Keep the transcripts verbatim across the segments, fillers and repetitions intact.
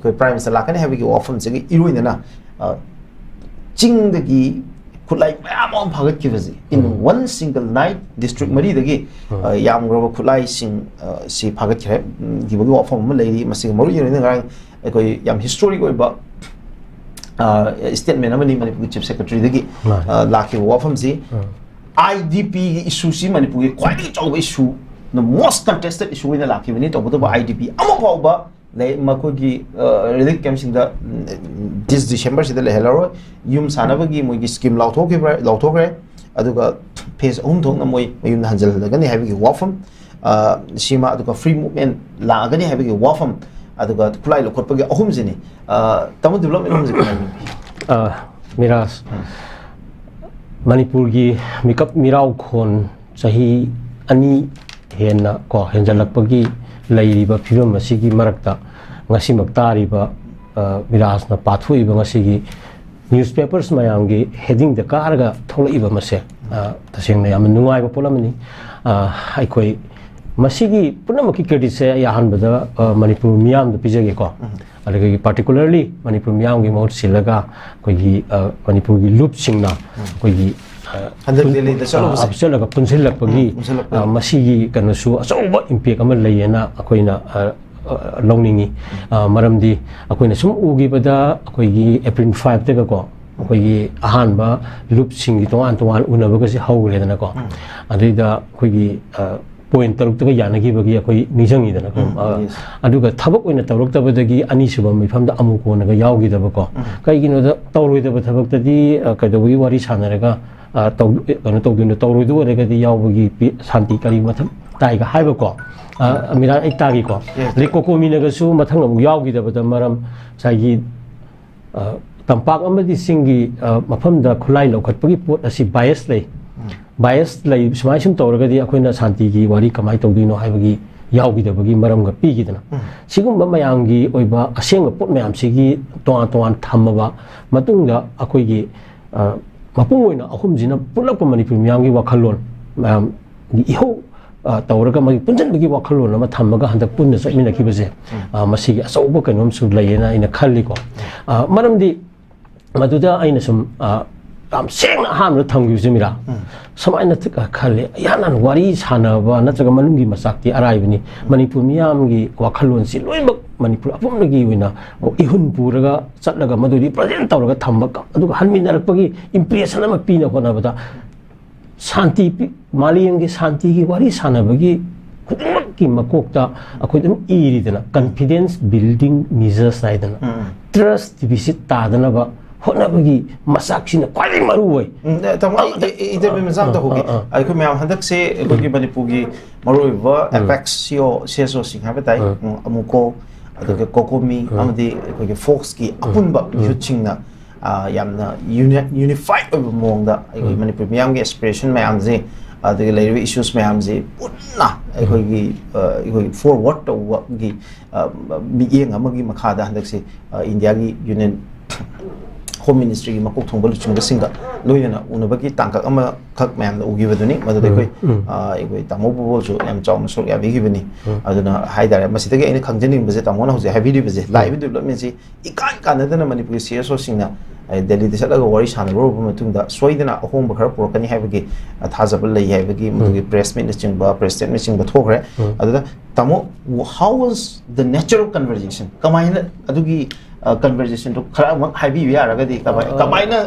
ꯑꯩꯈꯣꯏ Prime Minister ꯂꯥꯛꯀꯅꯤ ꯍꯥꯏꯕꯒꯤ ꯋꯥꯐꯝꯁꯤꯒ ꯏꯔꯣꯏꯅꯅ, ꯑ, ꯆꯤꯡꯗꯒꯤ ꯈꯨꯠꯂꯥꯏ ꯃꯌꯥꯝ ꯑꯃ ꯐꯥꯒꯠꯈꯤꯕꯁꯤ, in one single night, district ꯃꯔꯤꯗꯒꯤ, ꯑ, ꯌꯥꯝꯈ꯭ꯔꯕ ꯈꯨꯠꯂꯥꯏꯁꯤꯡ, ꯑ, ꯁꯤ ꯐꯥꯒꯠꯈ꯭ꯔꯦ, ꯎꯝ, ꯈꯤꯕꯒꯤ ꯋꯥꯐꯝ ꯑꯃ ꯂꯩꯔꯤ꯫ ꯃꯁꯤꯒ ꯃꯔꯨ ꯑꯣꯏꯅ ꯉꯔꯥꯡ ꯑꯩꯈꯣꯏ ꯌꯥꯝ historic ꯑꯣꯏꯕ, ꯑ, statement ꯑꯃꯅꯤ ꯃꯅꯤꯄꯨꯔꯒꯤ Chief Secretaryꯗꯒꯤ, ꯑ, ꯂꯥꯛꯈꯤꯕ ꯋꯥꯐꯝꯁꯤ꯫ IDPꯒꯤ issueꯁꯤ ꯃꯅꯤꯄꯨꯔꯒꯤ ꯈ꯭ꯋꯥꯏꯗꯒꯤ ꯆꯥꯎꯕ issue, the most contested issue ꯑꯣꯏꯅ ꯂꯥꯛꯈꯤꯕꯅꯤ꯫ ꯇꯧꯕꯇꯕꯨ IDP ꯑꯃ ꯐꯥꯎꯕ ꯂꯩ, ꯃꯈꯣꯏꯒꯤ, ꯑ, relief campꯁꯤꯡꯗ, ꯎꯝ, this Decemberꯁꯤꯗ ꯂꯩꯍꯜꯂꯔꯣꯏ꯫ ꯌꯨꯝ ꯁꯥꯅꯕꯒꯤ ꯃꯣꯏꯒꯤ scheme ꯂꯥꯎꯊꯣꯛꯈꯤꯕ꯭ꯔꯥ, ꯂꯥꯎꯊꯣꯛꯈ꯭ꯔꯦ꯫ ꯑꯗꯨꯒ phase ꯑꯍꯨꯝ ꯊꯣꯛꯅ ꯃꯣꯏ ꯃꯌꯨꯝꯗ ꯍꯟꯖꯤꯜꯍꯜꯂꯒꯅꯤ ꯍꯥꯏꯕꯒꯤ ꯋꯥꯐꯝ, ꯑ, ꯁꯤꯃ, ꯑꯗꯨꯒ free movement ꯂꯥꯛꯑꯒꯅꯤ ꯍꯥꯏꯕꯒꯤ ꯋꯥꯐꯝ, ꯑꯗꯨꯒ ꯈꯨꯠꯂꯥꯏ ꯂꯧꯈꯠꯄꯒꯤ ꯑꯍꯨꯝꯁꯤꯅꯤ꯫ ꯑ, ꯇꯥꯃꯣ, development ꯑꯍꯨꯝꯁꯤ ꯀꯃꯥꯏꯅ ꯌꯦꯡꯕꯤ? ꯑ, ꯃꯤꯔꯥꯖ, ꯃꯅꯤꯄꯨꯔꯒꯤ ꯃꯤꯀꯞ ꯃꯤꯔꯥꯎꯈꯣꯟ ꯆꯍꯤ ꯑꯅꯤ ꯍꯦꯟꯅ ꯀꯣ ꯍꯦꯟꯖꯜꯂꯛꯄꯒꯤ ꯂꯩꯔꯤꯕ ꯐꯤꯕꯝ ꯑꯁꯤꯒꯤ ꯃꯔꯛꯇ, ꯉꯁꯤꯃꯛ ꯇꯥꯔꯤꯕ, ꯑ, ꯃꯤꯔꯥꯖꯅ ꯄꯥꯊꯣꯛꯏꯕ ꯉꯁꯤꯒꯤ newspapers ꯃꯌꯥꯝꯒꯤ headingꯗ ꯀꯥꯔꯒ ꯊꯣꯛꯂꯛꯏꯕ ꯃꯁꯦ, ꯑ, ꯇꯁꯦꯡꯅ ꯌꯥꯝꯅ ꯅꯨꯡꯉꯥꯏꯕ ꯄꯣꯠ ꯑꯃꯅꯤ꯫ ꯑ, ꯑꯩꯈꯣꯏ ꯃꯁꯤꯒꯤ ꯄꯨꯝꯅꯃꯛꯀꯤ creditꯁꯦ ꯑꯩ ꯑꯍꯥꯟꯕꯗ, ꯑ, ꯃꯅꯤꯄꯨꯔ ꯃꯤꯌꯥꯝꯗ ꯄꯤꯖꯒꯦꯀꯣ꯫ ꯑꯗꯨꯗꯒꯤ particularly ꯃꯅꯤꯄꯨꯔ ꯃꯤꯌꯥꯝꯒꯤ ꯃꯍꯨꯠ ꯁꯤꯜꯂꯒ ꯑꯩꯈꯣꯏꯒꯤ, ꯑ, ꯃꯅꯤꯄꯨꯔꯒꯤ ꯂꯨꯞꯁꯤꯡꯅ ꯑꯩꯈꯣꯏꯒꯤ, ꯑ, ꯍꯟꯗꯛ ꯄꯨꯟ-, ꯗꯦꯜꯂꯤꯗ ꯑ, ꯆꯠꯂꯨꯕꯁꯦ꯫ ꯑ, ꯆꯠꯂꯒ ꯄꯨꯟꯁꯤꯜꯂꯛꯄꯒꯤ, ꯎꯝ, ꯄꯨꯟꯁꯤꯜꯂꯛꯄꯒꯤ꯫ ꯑ, ꯃꯁꯤꯒꯤ ꯀꯩꯅꯣꯁꯨ ꯑꯆꯧꯕ impact ꯑꯃ ꯂꯩꯌꯦꯅ ꯑꯩꯈꯣꯏꯅ, ꯑ, ꯑ, ꯂꯧꯅꯤꯡꯉꯤ꯫ ꯑ, ꯃꯔꯝꯗꯤ ꯑꯩꯈꯣꯏꯅ ꯁꯨꯝ ꯎꯈꯤꯕꯗ ꯑꯩꯈꯣꯏꯒꯤ April fiveꯇꯒꯀꯣ ꯑꯩꯈꯣꯏꯒꯤ ꯑꯍꯥꯟꯕ ꯂꯨꯞꯁꯤꯡꯒꯤ ꯇꯣꯉꯥꯟ ꯇꯣꯉꯥꯟ ꯎꯅꯕꯒꯁꯦ ꯍꯧꯈ꯭ꯔꯦꯗꯅꯀꯣ꯫ ꯑꯗꯨꯏꯗ ꯑꯩꯈꯣꯏꯒꯤ, ꯑ, point ꯇꯔꯨꯛꯇꯒ ꯌꯥꯅꯈꯤꯕꯒꯤ ꯑꯩꯈꯣꯏ ꯅꯤꯡꯁꯤꯡꯉꯤꯗꯅꯀꯣ꯫ ꯎꯝ, ꯑ, yes꯫ ꯑꯗꯨꯒ ꯊꯕꯛ ꯑꯣꯏꯅ ꯇꯧꯔꯛꯇꯕꯗꯒꯤ ꯑꯅꯤꯁꯨꯕ ꯃꯤꯐꯝꯗ ꯑꯃꯨꯛ ꯀꯣꯟꯅꯒ ꯌꯥꯎꯈꯤꯗꯕꯀꯣ꯫ ꯎꯝ꯫ ꯀꯩꯒꯤꯅꯣꯗ ꯇꯧꯔꯣꯏꯗꯕ ꯊꯕꯛꯇꯗꯤ, ꯑ, ꯀꯩꯗꯧꯕꯒꯤ ꯋꯥꯔꯤ ꯁꯥꯟꯅꯔꯒ, ꯑ, ꯇꯧ-, ꯀꯩꯅꯣ ꯇꯧꯗꯣꯏꯅꯣ, ꯇꯧꯔꯣꯏꯗꯕ ꯑꯣꯏꯔꯒꯗꯤ ꯌꯥꯎꯕꯒꯤ ꯄꯤ-, ꯁꯥꯟꯇꯤ ꯀꯔꯤ ꯃꯊꯧ ꯇꯥꯏꯒ ꯍꯥꯏꯕꯀꯣ꯫ ꯑ, ꯃꯤꯔꯥ, ꯑꯩ ꯇꯥꯒꯦꯀꯣ꯫ Yes꯫ ꯑꯗꯩ ꯀꯣꯀꯣꯃꯤꯅꯒꯁꯨ ꯃꯊꯪ ꯑꯃꯨꯛ ꯌꯥꯎꯈꯤꯗꯕꯗ ꯃꯔꯝ ꯉꯁꯥꯏꯒꯤ ꯑ, ꯇꯝꯄꯥꯛ ꯑꯃꯗꯤ ꯆꯤꯡꯒꯤ, ꯑ, ꯃꯐꯝꯗ ꯈꯨꯠꯂꯥꯏ ꯂꯧꯈꯠꯄꯒꯤ ꯄꯣꯠ ꯑꯁꯤ bias ꯂꯩ꯫ ꯎꯝ꯫ Bias ꯂꯩ, ꯁꯨꯃꯥꯏꯅ ꯁꯨꯝ ꯇꯧꯔꯒꯗꯤ ꯑꯩꯈꯣꯏꯅ ꯁꯥꯟꯇꯤꯒꯤ ꯋꯥꯔꯤ ꯀꯃꯥꯏꯅ ꯇꯧꯗꯣꯏꯅꯣ ꯍꯥꯏꯕꯒꯤ ꯌꯥꯎꯈꯤꯗꯕꯒꯤ ꯃꯔꯝꯒ ꯄꯤꯈꯤꯗꯅ꯫ ꯎꯝ꯫ ꯁꯤꯒꯨꯝꯕ ꯃꯌꯥꯝꯒꯤ ꯑꯣꯏꯕ ꯑꯁꯦꯡꯕ ꯄꯣꯠ ꯃꯌꯥꯝꯁꯤꯒꯤ ꯇꯣꯉꯥꯟ ꯇꯣꯉꯥꯟ ꯊꯝꯃꯕ ꯃꯇꯨꯡꯗ ꯑꯩꯈꯣꯏꯒꯤ, ꯑ, ꯃꯄꯨꯡ ꯑꯣꯏꯅ ꯑꯍꯨꯝꯁꯤꯅ ꯄꯨꯂꯞꯀ ꯃꯅꯤꯄꯨꯔ ꯃꯤꯌꯥꯝꯒꯤ ꯋꯥꯈꯜꯂꯣꯟ ꯃꯌꯥꯝꯒꯤ ꯏꯍꯧ ꯑ, ꯇꯧꯔꯒ ꯃꯥꯒꯤ ꯄꯨꯟꯁꯤꯟꯕꯒꯤ ꯋꯥꯈꯜꯂꯣꯟ ꯑꯃ ꯊꯝꯃꯒ ꯍꯟꯗꯛ ꯄꯨꯟꯅ ꯆꯠꯃꯤꯟꯅꯈꯤꯕꯁꯦ, ꯑ, ꯃꯁꯤꯒꯤ ꯑꯆꯧꯕ ꯀꯩꯅꯣꯝꯁꯨ ꯂꯩꯌꯦꯅ ꯑꯩꯅ ꯈꯜꯂꯤꯀꯣ꯫ ꯑ, ꯃꯔꯝꯗꯤ ꯃꯗꯨꯗ ꯑꯩꯅ ꯁꯨꯝ, ꯑ, ꯌꯥꯝ ꯁꯦꯡꯅ ꯑꯍꯥꯟꯕꯗ ꯊꯝꯈꯤꯕꯁꯦ, ꯃꯤꯔꯥ, ꯁꯨꯃꯥꯏꯅ ꯈꯜꯂꯤ, ꯏꯍꯥꯟ ꯍꯥꯟꯅ ꯋꯥꯔꯤ ꯁꯥꯟꯅꯕ ꯅꯠꯇ꯭ꯔꯒ ꯃꯅꯨꯡꯒꯤ ꯃꯆꯥꯛꯇꯤ ꯑꯔꯥꯏꯕꯅꯤ, ꯃꯅꯤꯄꯨꯔ ꯃꯤꯌꯥꯝꯒꯤ ꯋꯥꯈꯜꯂꯣꯟꯁꯤ ꯂꯣꯏꯅꯃꯛ ꯃꯅꯤꯄꯨꯔ ꯑꯄꯨꯝꯕꯒꯤ ꯑꯣꯏꯅ ꯏꯍꯨꯟ ꯄꯨꯔꯒ ꯆꯠꯂꯒ ꯃꯗꯨ represent ꯇꯧꯔꯒ ꯊꯝꯕ, ꯑꯗꯨꯒ ꯍꯟꯃꯤꯟꯅꯔꯛꯄꯒꯤ impression ꯑꯃ ꯄꯤꯅ ꯍꯣꯠꯅꯕꯗ ꯁꯥꯟꯇꯤ ꯄꯤ-, ꯃꯥꯂꯦꯝꯒꯤ ꯁꯥꯟꯇꯤꯒꯤ ꯋꯥꯔꯤ ꯁꯥꯟꯅꯕꯒꯤ ꯈꯨꯗꯤꯡꯃꯛꯀꯤ ꯃꯀꯣꯛꯇ ꯑꯩꯈꯣꯏ ꯑꯗꯨꯝ ꯏꯔꯤꯗꯅ, confidence building measures ꯍꯥꯏꯗꯅ, trust deficit ꯇꯥꯗꯅꯕ ꯍꯣꯠꯅꯕꯒꯤ ꯃꯆꯥꯛꯁꯤꯅ ꯈ꯭ꯋꯥꯏꯗꯒꯤ ꯃꯔꯨ ꯑꯣꯏ꯫ ꯎꯝ, ꯑ, ꯇꯥꯃꯣ, ꯑꯩ, ꯑꯩ, ꯑꯩ interview ꯃꯆꯥ ꯑꯝꯇ ꯍꯧꯒꯦ꯫ ꯑꯥ, ꯑꯥ꯫ ꯑꯩꯈꯣꯏ ꯃꯌꯥꯝ ꯍꯟꯗꯛꯁꯦ ꯑꯩꯈꯣꯏꯒꯤ ꯃꯅꯤꯄꯨꯔꯒꯤ ꯃꯔꯨꯑꯣꯏꯕ apex CEO, CSO ꯁꯤꯡ ꯍꯥꯏꯕ ꯇꯥꯏ꯫ ꯎꯝ, ꯑꯃꯨꯀꯣ, ꯑꯗꯨꯒ ꯀꯣꯀꯣꯃꯤ, ꯑꯃꯗꯤ ꯑꯩꯈꯣꯏꯒꯤ ꯐꯣꯛꯁꯀꯤ ꯑꯄꯨꯟꯕ youth ꯁꯤꯡꯅ, ꯑ, ꯌꯥꯝꯅ uni-, unified ꯑꯣꯏꯕ ꯃꯑꯣꯡꯗ ꯑꯩꯈꯣꯏ ꯃꯅꯤꯄꯨꯔ ꯃꯤꯌꯥꯝꯒꯤ aspiration ꯃꯌꯥꯝꯁꯦ, ꯑꯗꯨꯒ ꯂꯩꯔꯤꯕ issues ꯃꯌꯥꯝꯁꯦ ꯄꯨꯟꯅ ꯑꯩꯈꯣꯏꯒꯤ, ꯑ, ꯑꯩꯈꯣꯏꯒꯤ forward ꯇꯧꯕꯒꯤ, ꯑ, ꯃꯤꯠꯌꯦꯡ ꯑꯃꯒꯤ ꯃꯈꯥꯗ ꯍꯟꯗꯛꯁꯦ, ꯑ, ꯏꯟꯗꯤꯌꯥꯒꯤ Union Home Ministry ꯒꯤ ꯃꯀꯣꯛ ꯊꯣꯡꯕ ꯂꯨꯆꯤꯡꯕꯁꯤꯡꯒ ꯂꯣꯏꯅꯅ ꯎꯅꯕꯒꯤ ꯇꯥꯡꯀꯛ ꯑꯃꯈꯛ ꯃꯌꯥꯝꯅ ꯎꯈꯤꯕꯗꯨꯅꯤ꯫ ꯃꯗꯨꯗ ꯑꯩꯈꯣꯏ, ꯑ, ꯑꯩꯈꯣꯏ ꯇꯥꯃꯣ ꯕꯣꯕꯣꯁꯨ ꯌꯥꯝ ꯆꯥꯎꯅ ꯁꯔꯨꯛ ꯌꯥꯕꯤꯈꯤꯕꯅꯤ꯫ ꯑꯗꯨꯅ ꯍꯥꯏꯇꯥꯔꯦ, ꯃꯁꯤꯗꯒꯤ ꯑꯩꯅ ꯈꯪꯖꯅꯤꯡꯕꯁꯦ, ꯇꯥꯃꯣꯅ ꯍꯧꯖꯤꯛ ꯍꯥꯏꯕꯤꯔꯤꯕꯁꯦ, ꯂꯥꯛꯏꯕ development ꯁꯤ ꯏꯀꯥꯟ ꯀꯥꯟꯅꯗꯅ ꯃꯅꯤꯄꯨꯔꯒꯤ CSO ꯁꯤꯡꯅ, ꯑ, ꯗꯦꯜꯂꯤꯗ ꯆꯠꯂꯒ ꯋꯥꯔꯤ ꯁꯥꯟꯅꯔꯨꯔꯕ ꯃꯇꯨꯡꯗ ꯁꯣꯏꯗꯅ ꯑꯍꯣꯡꯕ ꯈꯔ ꯄꯨꯔꯛꯀꯅꯤ ꯍꯥꯏꯕꯒꯤ, ꯑ, ꯊꯥꯖꯕ ꯂꯩ ꯍꯥꯏꯕꯒꯤ, ꯃꯗꯨꯒꯤ press meet ꯅꯆꯤꯡꯕ, press statement ꯅꯆꯤꯡꯕ ꯊꯣꯛꯈ꯭ꯔꯦ꯫ ꯑꯗꯨꯗ ꯇꯥꯃꯣ, how was the natural conversation? ꯀꯃꯥꯏꯅ ꯑꯗꯨꯒꯤ, ꯑ, conversation ꯗꯨ ꯈꯔ ꯑꯃꯨꯛ ꯍꯥꯏꯕꯤꯕ ꯌꯥꯔꯒꯗꯤ, ꯀꯃꯥꯏ-, ꯑ, ꯀꯃꯥꯏꯅ,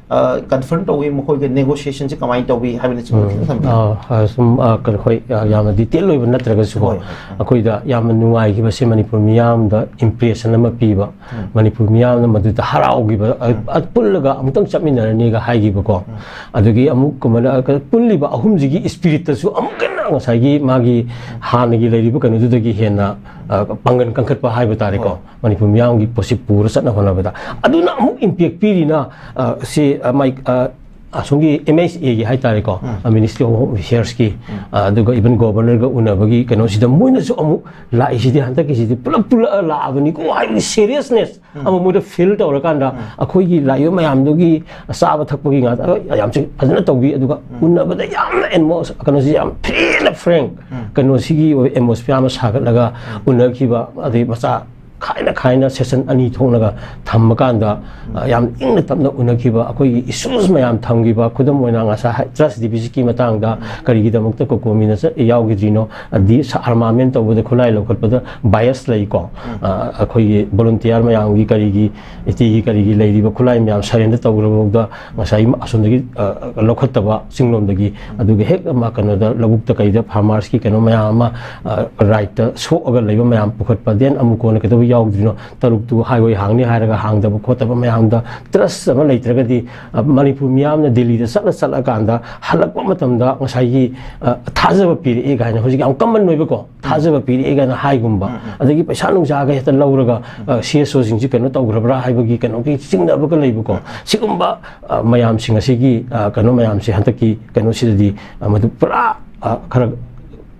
ꯑ, confront ꯇꯧꯏ, ꯃꯈꯣꯏꯒ negotiation ꯁꯤ ꯀꯃꯥꯏꯅ ꯇꯧꯏ ꯍꯥꯏꯕꯅꯆꯤꯡꯕ ꯈꯤꯇꯪ ꯊꯝꯕꯤꯌꯨ꯫ ꯑ, ꯑ, ꯁꯨꯝ, ꯑ, ꯀꯩꯅꯣ, ꯍꯣꯏ, ꯑ, ꯌꯥꯝꯅ detail ꯑꯣꯏꯕ ꯅꯠꯇ꯭ꯔꯒꯁꯨꯀꯣ, ꯍꯣꯏ, ꯍꯣꯏ, ꯍꯣꯏ꯫ ꯑꯩꯈꯣꯏꯗ ꯌꯥꯝꯅ ꯅꯨꯡꯉꯥꯏꯈꯤꯕꯁꯦ ꯃꯅꯤꯄꯨꯔ ꯃꯤꯌꯥꯝꯗ impression ꯑꯃ ꯄꯤꯕ, ꯃꯅꯤꯄꯨꯔ ꯃꯤꯌꯥꯝꯅ ꯃꯗꯨꯗ ꯍꯔꯥꯎꯈꯤꯕ, ꯑ, ꯑ, ꯄꯨꯜꯂꯒ ꯑꯃꯨꯛꯇꯪ ꯆꯠꯃꯤꯟꯅꯔꯅꯤꯒ ꯍꯥꯏꯈꯤꯕꯀꯣ꯫ ꯑꯗꯒꯤ ꯑꯃꯨꯛ ꯀꯃꯥꯏꯅ, ꯑ, ꯄꯨꯜꯂꯤꯕ ꯑꯍꯨꯝꯁꯤꯒꯤ spirit ꯇꯁꯨ ꯑꯃꯨꯛ ꯍꯦꯟꯅ ꯉꯁꯥꯏꯒꯤ ꯃꯥꯒꯤ ꯍꯥꯟꯅꯒꯤ ꯂꯩꯔꯤꯕ ꯀꯩꯅꯣꯗꯨꯗꯒꯤ ꯍꯦꯟꯅ, ꯑ, ꯄꯥꯡꯒꯜ ꯀꯟꯈꯠꯄ ꯍꯥꯏꯕ ꯇꯥꯔꯦꯀꯣ꯫ ꯍꯣꯏ꯫ ꯃꯅꯤꯄꯨꯔ ꯃꯤꯌꯥꯝꯒꯤ ꯄꯣꯠꯁꯤ ꯄꯨꯔ ꯆꯠꯅ ꯍꯣꯠꯅꯕꯗ꯫ ꯑꯗꯨꯅ ꯑꯃꯨꯛ impact ꯄꯤꯔꯤꯅ, ꯑ, ꯁꯤ, ꯑ, ꯃꯥꯏ-, ꯑ, ꯑꯁꯣꯝꯒꯤ ꯑꯦꯝ ꯑꯩꯆ ꯑꯦꯒꯤ ꯍꯥꯏꯇꯥꯔꯦꯀꯣ, ꯃꯤꯅꯤꯁꯇ꯭ꯔꯤ ꯑꯣꯐ ꯍꯣꯝ ꯑꯦꯐꯤꯌꯔꯁꯀꯤ, ꯑꯗꯨꯒ ꯏꯚꯟ ꯒꯣꯕꯔꯅꯔꯒ ꯎꯅꯕꯒꯤ ꯀꯩꯅꯣꯁꯤꯗ ꯃꯣꯏꯅꯁꯨ ꯑꯃꯨꯛ ꯂꯥꯛꯏꯁꯤꯗꯤ ꯍꯟꯗꯛꯀꯤꯁꯤꯗꯤ ꯄꯨꯂꯞ ꯄꯨꯜꯂꯛꯑ ꯂꯥꯛꯑꯕꯅꯤꯀꯣ ꯍꯥꯏꯕꯒꯤ ꯁꯦꯔꯤꯌꯁꯅꯦꯁ ꯑꯃ ꯃꯣꯏꯗ ꯐꯤꯜ ꯇꯧꯔꯀꯥꯟꯗ, ꯑꯩꯈꯣꯏꯒꯤ ꯂꯥꯛꯏꯕ ꯃꯌꯥꯝꯗꯨꯒꯤ ꯆꯥꯕ ꯊꯛꯄꯒꯤ ꯉꯥꯛꯇ ꯌꯥꯝ ꯆꯤ-, ꯐꯖꯅ ꯇꯧꯕꯤ꯫ ꯑꯗꯨꯒ ꯎꯅꯕꯗ ꯌꯥꯝꯅ ꯑꯦꯟꯃꯣꯁ-, ꯀꯩꯅꯣꯁꯤ ꯌꯥꯝ ꯐ꯭ꯔꯤ ꯑꯦꯟ ꯐ꯭ꯔꯦꯡ ꯀꯩꯅꯣꯁꯤꯒꯤ ꯑꯣꯏꯕ ꯑꯦꯠꯃꯣꯁꯐꯤꯌꯥꯔ ꯑꯃ ꯁꯥꯒꯠꯂꯒ ꯎꯅꯈꯤꯕ, ꯑꯗꯩ ꯃꯆꯥ ꯈꯥꯏꯅ ꯈꯥꯏꯅ ꯁꯦꯁꯟ ꯑꯅꯤ ꯊꯣꯛꯅꯒ ꯊꯝꯃꯀꯥꯟꯗ, ꯑ, ꯌꯥꯝ ꯏꯪꯅ ꯇꯞꯅ ꯎꯅꯈꯤꯕ, ꯑꯩꯈꯣꯏꯒꯤ ꯏꯁꯨꯁ ꯃꯌꯥꯝ ꯊꯝꯈꯤꯕ, ꯈꯨꯗꯝ ꯑꯣꯏꯅ ꯉꯁꯥꯏ ꯍꯥꯏ-, ꯇ꯭ꯔꯁ ꯗꯤꯐꯤꯁꯤꯠꯀꯤ ꯃꯇꯥꯡꯗ ꯀꯔꯤꯒꯤꯗꯃꯛꯇ ꯀꯣꯀꯣꯃꯤꯅ ꯆꯠ-, ꯌꯥꯎꯈꯤꯗ꯭ꯔꯤꯅꯣ, ꯑꯗꯤ ꯁ-, ꯑꯥꯔꯃꯥꯃꯦꯟ ꯇꯧꯕꯗ, ꯈꯨꯠꯂꯥꯏ ꯂꯧꯈꯠꯄꯗ ꯕꯥꯏꯁ ꯂꯩꯀꯣ꯫ ꯑ, ꯑꯩꯈꯣꯏꯒꯤ ꯚꯣꯂꯨꯟꯇꯤꯌꯥꯔ ꯃꯌꯥꯝꯒꯤ ꯀꯔꯤꯒꯤ, ꯏꯇꯤꯒꯤ ꯀꯔꯤꯒꯤ ꯂꯩꯔꯤꯕ ꯈꯨꯠꯂꯥꯏ ꯃꯌꯥꯝ ꯁꯔꯦꯟꯗꯔ ꯇꯧꯈ꯭ꯔꯕ ꯐꯥꯎꯗ ꯉꯁꯥꯏ ꯑꯁꯣꯝꯗꯒꯤ, ꯑ, ꯂꯧꯈꯠꯇꯕ ꯆꯤꯡꯂꯣꯝꯗꯒꯤ, ꯑꯗꯨꯒ ꯍꯦꯛ ꯑꯃ ꯀꯩꯅꯣꯗ ꯂꯧꯕꯨꯛꯇ ꯀꯩꯗ ꯐꯥꯔꯃꯔꯁꯀꯤ ꯀꯩꯅꯣ ꯃꯌꯥꯝ ꯑꯃ, ꯑ, ꯔꯥꯏꯠꯇ ꯁꯣꯛꯑꯒ ꯂꯩꯕ ꯃꯌꯥꯝ ꯄꯨꯈꯠꯄ, ꯗꯦꯟ ꯑꯃꯨꯛ ꯀꯣꯟꯅ ꯀꯩꯗꯧꯕ ꯌꯥꯎꯗ꯭ꯔꯤꯅꯣ, ꯇꯔꯨꯛꯇꯨ ꯍꯥꯏꯋꯦ ꯍꯥꯡꯅꯤ ꯍꯥꯏꯔꯒ ꯍꯥꯡꯗꯕ ꯈꯣꯠꯇꯕ ꯃꯌꯥꯝꯗ ꯇ꯭ꯔꯁ ꯑꯃ ꯂꯩꯇ꯭ꯔꯒꯗꯤ, ꯑ, ꯃꯅꯤꯄꯨꯔ ꯃꯤꯌꯥꯝꯅ ꯗꯤꯜꯂꯤꯗ ꯆꯠꯂ ꯆꯠꯂꯀꯥꯟꯗ ꯍꯜꯂꯛꯄ ꯃꯇꯝꯗ ꯉꯁꯥꯏꯒꯤ, ꯑ, ꯊꯥꯖꯕ ꯄꯤꯔꯛꯑꯦ ꯀꯥꯏꯅ ꯍꯧꯖꯤꯛ ꯌꯥꯝ ꯀꯃꯟ ꯑꯣꯏꯕꯀꯣ, ꯊꯥꯖꯕ ꯄꯤꯔꯛꯑꯦ ꯀꯥꯏꯅ ꯍꯥꯏꯒꯨꯝꯕ, ꯑꯗꯒꯤ ꯄꯩꯁꯥ ꯅꯨꯡꯁꯥꯒ ꯍꯦꯛꯇ ꯂꯧꯔꯒ, ꯑ, ꯁꯤ ꯑꯦꯁ ꯑꯣꯁꯤꯡꯁꯤ ꯀꯩꯅꯣ ꯇꯧꯈ꯭ꯔꯕ꯭ꯔꯥ ꯍꯥꯏꯕꯒꯤ ꯀꯩꯅꯣꯒꯤ ꯆꯤꯡꯅꯕꯒ ꯂꯩꯕꯀꯣ꯫ ꯁꯤꯒꯨꯝꯕ, ꯑ, ꯃꯌꯥꯝꯁꯤꯡ ꯑꯁꯤꯒꯤ, ꯑ, ꯀꯩꯅꯣ ꯃꯌꯥꯝꯁꯦ ꯍꯟꯗꯛꯀꯤ ꯀꯩꯅꯣꯁꯤꯗꯗꯤ, ꯑ, ꯃꯗꯨ ꯄꯨꯔꯥ, ꯑ, ꯈꯔ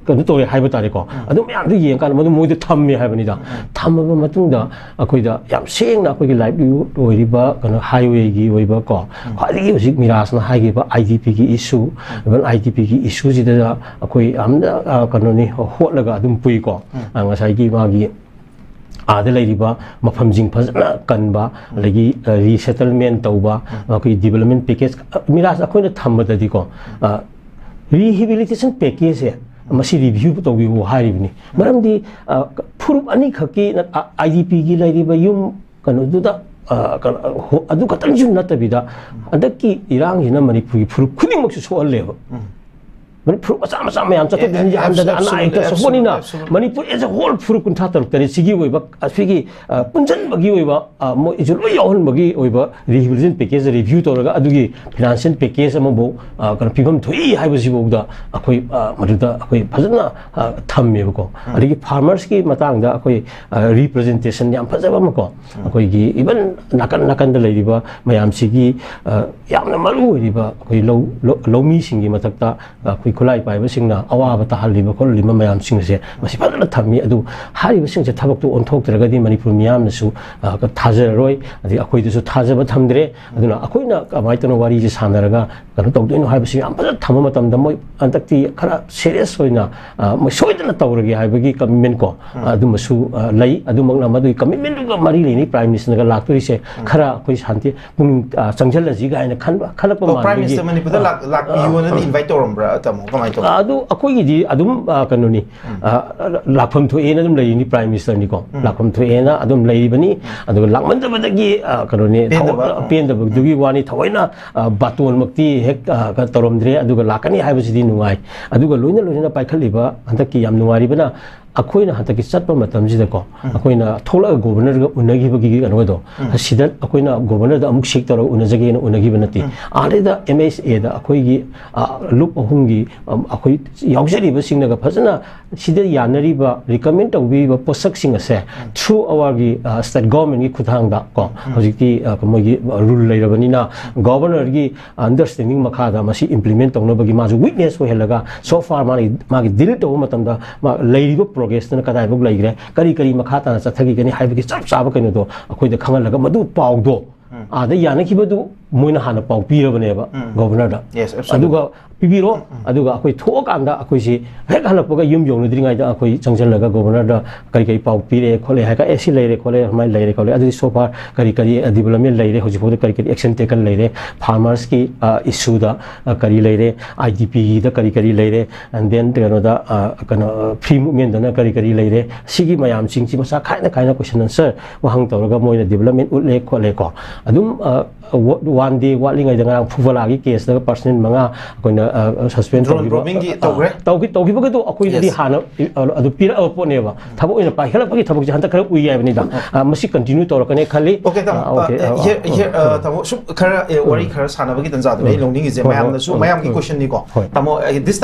ꯀꯩꯅꯣ ꯇꯧꯔꯦ ꯍꯥꯏꯕ ꯇꯥꯔꯦꯀꯣ꯫ ꯑꯗꯨ ꯃꯌꯥꯝꯗꯨ ꯌꯦꯡꯀꯥꯟꯗ ꯃꯗꯨ ꯃꯣꯏꯗ ꯊꯝꯃꯦ ꯍꯥꯏꯕꯅꯤꯗ꯫ ꯊꯝꯃꯕ ꯃꯇꯨꯡꯗ ꯑꯩꯈꯣꯏꯗ ꯌꯥꯝ ꯁꯦꯡꯅ ꯑꯩꯈꯣꯏꯒꯤ ꯂꯥꯏꯚꯂꯤꯍꯨꯗ ꯑꯣꯏꯔꯤꯕ ꯀꯩꯅꯣ ꯍꯥꯏꯋꯦꯒꯤ ꯑꯣꯏꯕ ꯀꯣ, ꯈ꯭ꯋꯥꯏꯗꯒꯤ ꯍꯧꯖꯤꯛ ꯃꯤꯔꯥꯖꯅ ꯍꯥꯏꯈꯤꯕ ꯑꯥꯏ ꯗꯤ ꯄꯤꯒꯤ ꯏꯁꯨ, ꯏꯚꯟ ꯑꯥꯏ ꯗꯤ ꯄꯤꯒꯤ ꯏꯁꯨꯁꯤꯗ ꯑꯩꯈꯣꯏ ꯌꯥꯝꯅ, ꯑ, ꯀꯩꯅꯣꯅꯤ, ꯍꯣꯠꯂꯒ ꯑꯗꯨꯝ ꯄꯨꯏꯀꯣ꯫ ꯑ, ꯉꯁꯥꯏꯒꯤ ꯃꯥꯒꯤ ꯑꯥꯗ ꯂꯩꯔꯤꯕ ꯃꯐꯝꯁꯤꯡ ꯐꯖꯅ ꯀꯟꯕ, ꯑꯗꯒꯤ, ꯑ, ꯔꯤꯁꯦꯇꯜꯃꯦꯟ ꯇꯧꯕ, ꯑꯩꯈꯣꯏ ꯗꯤꯕꯂꯞꯃꯦꯟ ꯄꯦꯀꯦꯖ, ꯑ, ꯃꯤꯔꯥꯖ ꯑꯩꯈꯣꯏꯅ ꯊꯝꯕꯗꯗꯤꯀꯣ, ꯑ, ꯔꯤꯍꯦꯕꯤꯂꯤꯇꯦꯁꯟ ꯄꯦꯀꯦꯖꯁꯦ ꯃꯁꯤ ꯔꯤꯚ꯭ꯌꯨ ꯇꯧꯕꯤꯌꯨ ꯍꯥꯏꯔꯤꯕꯅꯤ꯫ ꯃꯔꯝꯗꯤ, ꯑ, ꯐꯨꯔꯨꯞ ꯑꯅꯤꯈꯛꯀꯤ ꯅ-, ꯑ, ꯑꯥꯏ ꯗꯤ ꯄꯤꯒꯤ ꯂꯩꯔꯤꯕ ꯌꯨꯝ ꯀꯩꯅꯣꯗꯨꯗ, ꯑ, ꯀꯩꯅꯣ, ꯍꯣ-, ꯑꯗꯨ ꯈꯛꯇꯪꯁꯨ ꯅꯠꯇꯕꯤꯗ, ꯍꯟꯗꯛꯀꯤ ꯏꯔꯥꯡꯁꯤꯅ ꯃꯅꯤꯄꯨꯔꯒꯤ ꯐꯨꯔꯨꯞ ꯈꯨꯗꯤꯡꯃꯛꯁꯨ ꯁꯣꯛꯍꯜꯂꯦꯕ꯫ ꯃꯅꯤꯄꯨꯔ ꯃꯆꯥ ꯃꯆꯥ ꯃꯌꯥꯝ ꯆꯠꯊꯣꯛ Yeah, ꯆꯠꯁꯤꯟ yeah, ꯌꯥꯝꯗꯅ ꯑꯅꯥ absolutely, ꯑꯌꯦꯛꯇ ꯁꯣꯛꯄꯅꯤꯅ absolutely. Manipur as a whole ꯐꯨꯔꯨꯞ ꯀꯨꯟꯊ꯭ꯔꯥ ꯇꯔꯨꯛ ꯇꯔꯦꯠꯁꯤꯒꯤ ꯑꯣꯏꯕ ꯑꯁꯤꯒꯤ ꯑ, ꯄꯨꯟꯁꯤꯟꯕꯒꯤ ꯑꯣꯏꯕ ꯑ, ꯃꯣꯏꯁꯨ ꯂꯣꯏ ꯌꯥꯎꯍꯟꯕꯒꯤ ꯑꯣꯏꯕ rehabilitation package review ꯇꯧꯔꯒ ꯑꯗꯨꯒꯤ financial package ꯑꯃꯕꯨ ꯑ, ꯀꯩꯅꯣ ꯄꯤꯐꯝ ꯊꯣꯛꯏ ꯍꯥꯏꯕꯁꯤꯐꯥꯎꯗ ꯑꯩꯈꯣꯏ ꯑ, ꯃꯗꯨꯗ ꯑꯩꯈꯣꯏ ꯐꯖꯅ ꯑ, ꯊꯝꯃꯦꯕꯀꯣ꯫ ꯑꯗꯒꯤ farmers ꯀꯤ ꯃꯇꯥꯡꯗ ꯑꯩꯈꯣꯏ representation ꯌꯥꯝ ꯐꯖꯕ ꯑꯃꯀꯣ, ꯑꯩꯈꯣꯏꯒꯤ even ꯅꯥꯀꯟ ꯅꯥꯀꯟꯗ ꯂꯩꯔꯤꯕ ꯃꯌꯥꯝꯁꯤꯒꯤ ꯑ, ꯌꯥꯝꯅ ꯃꯔꯨ ꯑꯣꯏꯔꯤꯕ ꯑꯩꯈꯣꯏ ꯂꯧ ꯂꯧ- ꯂꯧꯃꯤꯁꯤꯡꯒꯤ ꯃꯊꯛꯇ ꯑꯩꯈꯣꯏ ꯈꯨꯠꯂꯥꯏ ꯄꯥꯏꯕꯁꯤꯡꯅ ꯑꯋꯥꯕ ꯇꯥꯍꯜꯂꯤꯕ ꯈꯣꯠꯍꯜꯂꯤꯕ ꯃꯌꯥꯝꯁꯤꯡ ꯑꯁꯦ ꯃꯁꯤ ꯐꯖꯅ ꯊꯝꯃꯤ꯫ ꯑꯗꯨ ꯍꯥꯏꯔꯤꯕꯁꯤꯡꯁꯦ ꯊꯕꯛꯇꯨ ꯑꯣꯟꯊꯣꯛꯇ꯭ꯔꯒꯗꯤ ꯃꯅꯤꯄꯨꯔ ꯃꯤꯌꯥꯝꯅꯁꯨ ꯑ, ꯊꯥꯖꯔꯔꯣꯏ, ꯑꯗꯒꯤ ꯑꯩꯈꯣꯏꯗꯁꯨ ꯊꯥꯖꯕ ꯊꯝꯗ꯭ꯔꯦ꯫ ꯑꯗꯨꯅ ꯑꯩꯈꯣꯏꯅ ꯀꯃꯥꯏꯅ ꯇꯧꯅ ꯋꯥꯔꯤꯁꯦ ꯁꯥꯟꯅꯔꯒ ꯀꯩꯅꯣ ꯇꯧꯗꯣꯏꯅꯣ ꯍꯥꯏꯕꯁꯤ ꯌꯥꯝ ꯐꯖꯅ ꯊꯝꯕ ꯃꯇꯝꯗ ꯃꯣꯏ ꯍꯟꯗꯛꯇꯤ ꯈꯔ serious ꯑꯣꯏꯅ ꯑ, ꯃꯣꯏ ꯁꯣꯏꯗꯅ ꯇꯧꯔꯒꯦ ꯍꯥꯏꯕꯒꯤ commitment ꯀꯣ ꯑꯗꯨꯃꯁꯨ ꯑ, ꯂꯩ꯫ ꯑꯗꯨꯃꯛꯅ ꯃꯗꯨꯒꯤ commitment ꯗꯨꯒ ꯃꯔꯤ ꯂꯩꯅꯩ꯫ Prime Minister ꯅꯒ ꯂꯥꯛꯇꯣꯏꯁꯦ ꯈꯔ ꯑꯩꯈꯣꯏ ꯁꯥꯟꯇꯤ ꯄꯨꯛꯅꯤꯡ ꯑ, ꯆꯪꯁꯤꯜꯂꯁꯤ ꯀꯥꯏꯅ ꯈꯟꯕ ꯈꯜꯂꯛꯄ ꯑꯣ, Prime ꯃꯥꯟꯕꯒꯤ Minister ꯃꯅꯤꯄꯨꯔꯗ ꯂꯥꯛ- ꯂꯥꯛꯄꯤꯌꯣꯅꯗꯤ invite ꯇꯧꯔꯝꯕ꯭ꯔꯥ, ꯇꯥꯃꯣ? ꯀꯃꯥꯏꯅ ꯇꯧꯕ? ꯑꯗꯨ ꯑꯩꯈꯣꯏꯒꯤꯗꯤ ꯑꯗꯨꯝ ꯑ, ꯀꯩꯅꯣꯅꯤ, ꯑ, ꯂꯥꯛꯐꯝ ꯊꯣꯛꯑꯦꯅ ꯑꯗꯨꯝ ꯂꯩꯔꯤꯅꯤ꯫ Prime Minister ꯅꯤꯀꯣ ꯂꯥꯛꯐꯝ ꯊꯣꯛꯑꯦꯅ ꯑꯗꯨꯝ ꯂꯩꯔꯤꯕꯅꯤ꯫ ꯑꯗꯨꯒ ꯂꯥꯛꯃꯟꯗꯕꯗꯒꯤ ꯑ, ꯀꯩꯅꯣꯅꯤ, ꯄꯦꯟꯗꯕ, ꯊꯑꯣꯏ- ꯑ. ꯄꯦꯟꯗꯕꯗꯨꯒꯤ ꯋꯥꯅꯤ꯫ ꯊꯑꯣꯏꯅ ꯑ, ꯕꯥꯇꯣꯟꯃꯛꯇꯤ ꯍꯦꯛ ꯑ, ꯀ- ꯇꯧꯔꯝꯗ꯭ꯔꯦ꯫ ꯑꯗꯨꯒ ꯂꯥꯛꯀꯅꯤ ꯍꯥꯏꯕꯁꯤꯗꯤ ꯅꯨꯡꯉꯥꯏ꯫ ꯑꯗꯨꯒ ꯂꯣꯏꯅ ꯂꯣꯏꯅꯅ ꯄꯥꯏꯈꯠꯂꯤꯕ ꯍꯟꯗꯛꯀꯤ ꯌꯥꯝ ꯅꯨꯡꯉꯥꯏꯔꯤꯕꯅ ꯑꯩꯈꯣꯏꯅ ꯍꯟꯗꯛꯀꯤ ꯆꯠꯄ ꯃꯇꯝꯁꯤꯗꯀꯣ ꯑꯩꯈꯣꯏꯅ ꯊꯣꯛꯂꯛꯑꯒ Governor ꯒ ꯎꯅꯈꯤꯕꯒꯤ ꯀꯩꯅꯣꯗꯣ, ꯁꯤꯗ ꯑꯩꯈꯣꯏꯅ Governor ꯗ ꯑꯃꯨꯛ seek ꯇꯧꯔꯒ ꯎꯅꯖꯒꯦꯅ ꯎꯅꯈꯤꯕ ꯅꯠꯇꯦ꯫ ꯑꯥꯗꯩꯗ M H A ꯗ ꯑꯩꯈꯣꯏꯒꯤ ꯑ, ꯂꯨꯞ ꯑꯍꯨꯝꯒꯤ ꯑ, ꯑꯩꯈꯣꯏ ꯌꯥꯎꯖꯔꯤꯕꯁꯤꯡꯅꯒ ꯐꯖꯅ ꯁꯤꯗ ꯌꯥꯅꯔꯤꯕ recommend ꯇꯧꯕꯤꯔꯤꯕ ꯄꯣꯠꯁꯛꯁꯤꯡ ꯑꯁꯦ through our ꯒꯤ ꯑ, state government ꯀꯤ ꯈꯨꯠꯊꯥꯡꯗ ꯀꯣ ꯍꯧꯖꯤꯛꯇꯤ ꯑ, ꯃꯣꯏꯒꯤ rule ꯂꯩꯔꯕꯅꯤꯅ Governor ꯒꯤ understanding ꯃꯈꯥꯗ ꯃꯁꯤ implement ꯇꯧꯅꯕꯒꯤ ꯃꯥꯁꯨ witness ꯑꯣꯏꯍꯜꯂꯒ so far ꯃꯥꯒꯤ ꯃꯥꯒꯤ deal ꯇꯧꯕ ꯃꯇꯝꯗ ꯃꯥ ꯂꯩꯔꯤꯕ progress ꯇꯨꯅ ꯀꯗꯥꯏꯐꯥꯎ ꯂꯩꯈ꯭ꯔꯦ, ꯀꯔꯤ ꯀꯔꯤ ꯃꯈꯥ ꯇꯥꯅ ꯆꯠꯊꯈꯤꯒꯅꯤ ꯍꯥꯏꯕꯒꯤ ꯆꯞ ꯆꯥꯕ ꯀꯩꯅꯣꯗꯣ ꯑꯩꯈꯣꯏꯗ ꯈꯪꯍꯜꯂꯒ ꯃꯗꯨ ꯄꯥꯎꯗꯣ ꯑꯥꯗ ꯌꯥꯅꯈꯤꯕꯗꯨ ꯃꯣꯏꯅ ꯍꯥꯟꯅ ꯄꯥꯎ ꯄꯤꯔꯕꯅꯦꯕ Governor ꯗ꯫ Yes, absolutely. ꯑꯗꯨꯒ ꯄꯤꯕꯤꯔꯣ, ꯑꯗꯨꯒ ꯑꯩꯈꯣꯏ ꯊꯣꯛꯑꯀꯥꯟꯗ ꯑꯩꯈꯣꯏꯁꯤ ꯍꯦꯛ ꯍꯜꯂꯛꯄꯒ ꯌꯨꯝ ꯌꯧꯅꯗ꯭ꯔꯤꯉꯩꯗ ꯑꯩꯈꯣꯏ ꯆꯪꯁꯤꯜꯂꯒ Governor ꯗ ꯀꯔꯤ ꯀꯔꯤ ꯄꯥꯎ ꯄꯤꯔꯦ ꯈꯣꯠꯂꯦ ꯍꯥꯏꯔꯒ, "ꯑꯦ, ꯁꯤ ꯂꯩꯔꯦ ꯈꯣꯠꯂꯦ, ꯁꯨꯃꯥꯏꯅ ꯂꯩꯔꯦ ꯈꯣꯠꯂꯦ, ꯑꯗꯨꯗꯤ so far ꯀꯔꯤ ꯀꯔꯤ development ꯂꯩꯔꯦ, ꯍꯧꯖꯤꯛꯐꯥꯎꯗ ꯀꯔꯤ ꯀꯔꯤ action taken ꯂꯩꯔꯦ, farmers ꯀꯤ ꯑ, issue ꯗ ꯑ, ꯀꯔꯤ ꯂꯩꯔꯦ, I D P ꯒꯤꯗ ꯀꯔꯤ ꯀꯔꯤ ꯂꯩꯔꯦ, and then ꯀꯩꯅꯣꯗ ꯑ, ꯀꯩꯅꯣ free movement ꯇꯅ ꯀꯔꯤ ꯀꯔꯤ ꯂꯩꯔꯦ, ꯁꯤꯒꯤ ꯃꯌꯥꯝꯁꯤꯡꯁꯤ ꯃꯁꯥ ꯈꯥꯏꯅ ꯈꯥꯏꯅ question answer ꯋꯥꯍꯪ ꯇꯧꯔꯒ ꯃꯣꯏꯅ development ꯎꯠꯂꯦ ꯈꯣꯠꯂꯦ ꯀꯣ꯫ ꯑꯗꯨ ꯋꯥꯟ ꯗꯦ ꯋꯥꯠꯂꯤꯉꯩꯗ ꯉꯔꯥꯡ ꯐꯨꯕꯂꯥꯒꯤ ꯀꯦꯁꯇꯒ ꯄꯥꯔꯁꯟ ꯃꯉꯥ ꯑꯩꯈꯣꯏꯅ ꯁꯁꯄꯦꯟ Drone bombing ꯒꯤ ꯇꯧꯈ꯭ꯔꯦ? ꯇꯧꯈꯤꯕꯒꯤꯗꯣ ꯑꯩꯈꯣꯏꯗꯗꯤ Yes. ꯍꯥꯟꯅ ꯑ, ꯑꯗꯨ ꯄꯤꯔꯛꯑꯕ ꯄꯣꯠꯅꯦꯕ꯫ ꯊꯕꯛ ꯑꯣꯏꯅ ꯄꯥꯏꯈꯠꯂꯛꯄꯒꯤ ꯊꯕꯛꯁꯦ ꯍꯟꯗꯛ ꯈꯔ ꯎꯏ ꯍꯥꯏꯕꯅꯤꯗ꯫ ꯑ, ꯃꯁꯤ ꯀꯟꯇꯤꯅ꯭ꯌꯨ ꯇꯧꯔꯛꯀꯅꯤ ꯈꯜꯂꯤ꯫ Okay, ꯇꯥꯃꯣ, ꯑ, okay, ꯑ, ꯑ, here, ꯑ, here, ꯑ, ꯑ, ꯇꯥꯃꯣ, ꯁꯨꯝ ꯈꯔ ꯑꯦ, ꯋꯥꯔꯤ ꯈꯔ ꯁꯥꯟꯅꯕꯒꯤ ꯇꯟꯖꯥꯗꯨꯅꯦ ꯑꯩ ꯂꯧꯅꯤꯡꯉꯤꯁꯦ, ꯍꯣꯏ, ꯍꯣꯏ, ꯃꯌꯥꯝꯅꯁꯨ, ꯍꯣꯏ, ꯃꯌꯥꯝꯒꯤ ꯍꯣꯏ, ꯀꯣꯏꯁꯟꯅꯤꯀꯣ꯫ ꯍꯣꯏ꯫ ꯇꯥꯃꯣ, ꯑ, this